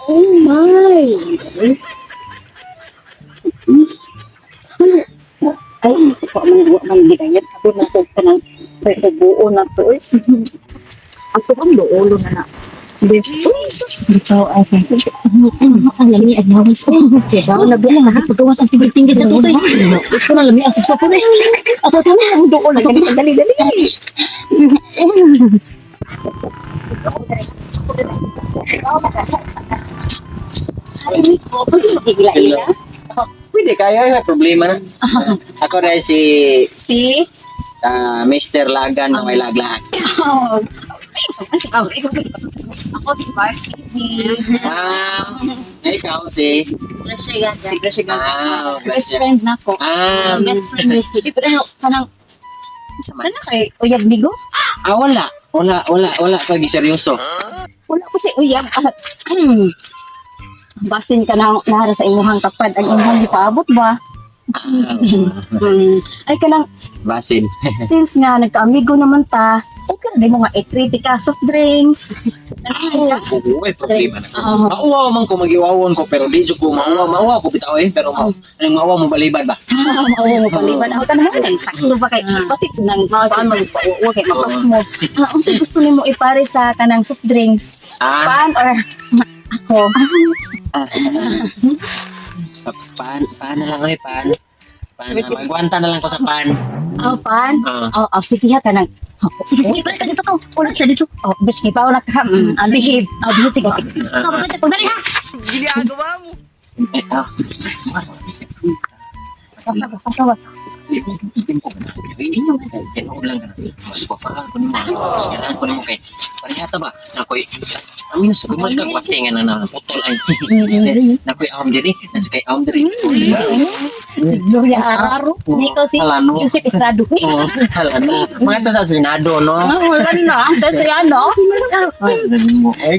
Oh my! Ay, wa man gidayat ako na ko kanang buo na to. Uy, ako ang duolo na na. Uy, sus! Bitaw ay ang lami ang lawas. Bitaw na biya nga pagawas ang tingil-tingil sa tutoy. Ito na lami ang sapsapon eh. Ato to Ang duol na dali dali dali. Ay, pwede makigila-ila. Pwede kayo, ay, may problema na. Ako dahil si Si? Mr. Lagan na may laglag. Oh. Ay, ako si Mars TV. Ikaw si... Si Gracia. Ah, Best Gracia. friend na ko. Best Best friend with Pero kanang Kana kay uyab nigo? Wala. Wala, wala, wala. Pag seryoso. Wala ko si uyab. Basin ka na nara sa imuhang kapad ang imuhang gipaabot ba? Ay kanang Basin. Since nga nagkaamigo naman ta, okay ra mo nga i-treat ka soft drinks. Oo, ay problema na. Oo. Mauwaw man ko, magiwawon ko, pero di jud ko mauwaw. Mauwaw ko bitaw eh, pero anong mauwaw mo balibad ba? Oo, paliban ako tanan. Sakto ba kay pati nang kuan magpauwa kay mapas mo. Unsa gusto nimo ipare sa kanang soft drinks? Pan or ako? Sa pan, pan na lang eh, pan. Pan, magwanta na lang ko sa pan. Oh, pan. Ah. Oh, oh, sige ha kanang. Sige, sige, balik ka dito ko. Ulat ka dito. Oh, bitch, kay paula ka. Behave. Oh, behave, sige, sige, sige. Ako ba dali ha. Eh, ah. Tinuod lang ka na. Mas papakan ko nimo. Mas ganahan ko nimo kay pareha ta ba? Nakoy amin sa gumas ka kwati nga na putol ay. Nakoy awam diri, nasa kay awam diri. Si Gloria Araro. Niko si Halano. Joseph Estrado. Oh, halano. Mga to sa Senado no. Wala na, ang sasaya no. Ay,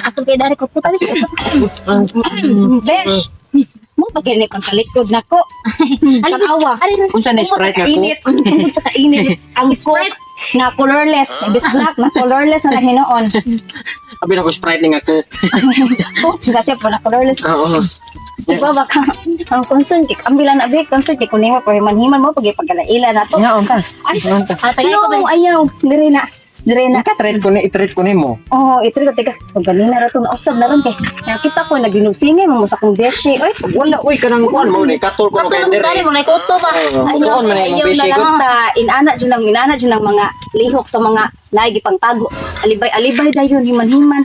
Ako kay dari ko puta. Besh. Mo pa gani pang talikod nako. Tanawa. Unsa na Sprite nga ko? Kainit, tungkol sa kainit. Ang Sprite na colorless, ibis black na colorless na lang hinuon. Abi na ko Sprite ni nga ko. Oh, kasi po na colorless. Oo. Diba baka ang concern kay ambila na be concern kay kunin mo pero himan-himan mo pag ipagkalaila na to. Nga ka. Ay, Atay ko no, ayaw. Dire na. Dire na. Naka-treat ko ni, i-treat ko nimo. Oh, ito rin teka. Pag ganina ra to nausab na ron kay. Nakita ko naginugsingay mo sa akong beshi. Oy, Wala oy kanang kuan mo ni katol ko kay Sari diri. mo na kuto ba? Kutoon man imong ayaw na beshi lang gud. ta. Inana jud lang, inana jud lang mga lihok sa mga naigi pangtago. Alibay alibay dayon himan-himan.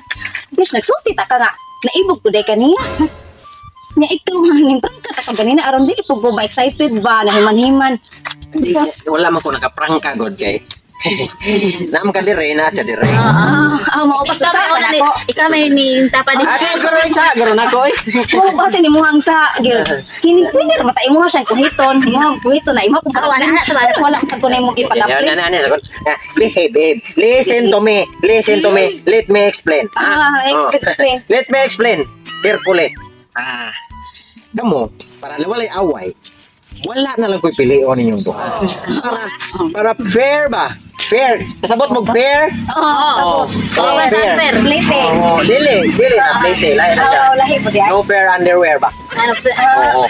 Besh nagsulti ta ka nga. Naibog ko day kaniya. Nga ikaw ning prangka ta ka ganina aron dili po ko ba excited ba na himan-himan. Wala man ko nakaprangka god kay. Naam ka dire na siya dire. Mao pa sa Ikaw sa may ako. ikaw may ni tapa din. Ate garo isa garo na ko oy. Mao pa sa nimuhang sa gyud. Kini pwede ra mata imuha siyang kuhiton, imuhang kuhiton na imo kung Wala na, wala. Wala sa kunay mo Yan, ipatapli. yan, yan, yan. Behave, behave. Listen to me. Listen to me. Let me explain. Explain. Let me explain. Carefully. Kamo, para walay away, wala na lang ko'y pilion ninyong duha. Para fair ba? Fair. Kasabot mo fair? Oo, sabot. Oh, Oh, fair. fair. Plate. Oh, dili, dili na plate. Lahi na siya. Oo, lahi po di ay. No fair underwear ba? Ano Oo.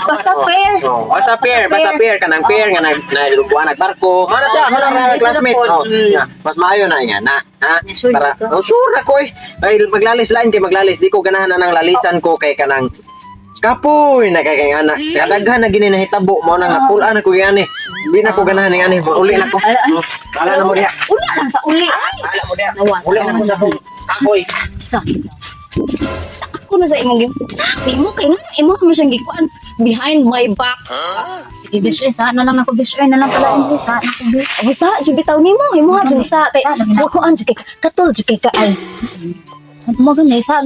Basta fair. Oh, basta pair, basta pair kanang pair nga nag nalubuan nagbarko. Mana siya, mana na classmate. Oh, nga, mas maayo na nga na, ha? Sure Para na ko. oh, sure na ko eh. Ay maglalis lain kay maglalis, di ko ganahan na nang lalisan ko kay kanang kapoy na kay kay ana. Kadaghan na gini nahitabo mao nang napulaan na ko gani. Di na ko ganahan ni ani, uli na ko. Oh, Bahala na mo diha. Ula lang sa uli. Ay, Bahala mo diha. Uli na ko sa kapoy. sa sa ako na sa imong sa imo kay nga imo mo siyang gikuan behind my back. Sige, bish, eh, sa na lang ako, bish, eh, na lang pala, eh, sa na ako, bish. Abo sa jud bitaw nimo imo ha jud sa kay wa ko an jud kay katol jud kay ka ay. Mo gani, sa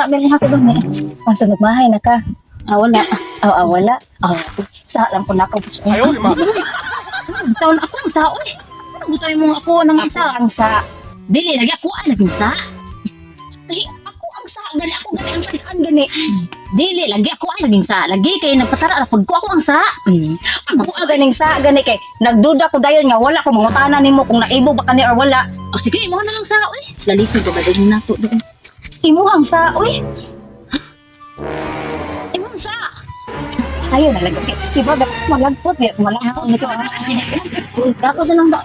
gani ako gani. Ang sa nagmahay na ka. Wala. Ah, wala. Sa lang po nako. Ayaw, bitaw na ako ang sa, oy. Ano bitaw mo ako nang Ako isa? ang sa. Dili lagi ako ang naging sa. Ay, ako ang sa gani ako gani ang sa gani. Dili lagi ako ang laging sa. Lagi kay nagpatara ra pud ko ako ang sa. Ako ang ganing sa gani kay nagduda ko dayon nga wala ko mangutana nimo kung naibo ba kani or wala. O sige, imo na lang sa oy. Lalisod ba ba na to doon? Imuhang sa, uy. Imo ang sa. Tayo na lang. Okay. Diba, malagpot, eh. Malagpot. Ako sa lang ba?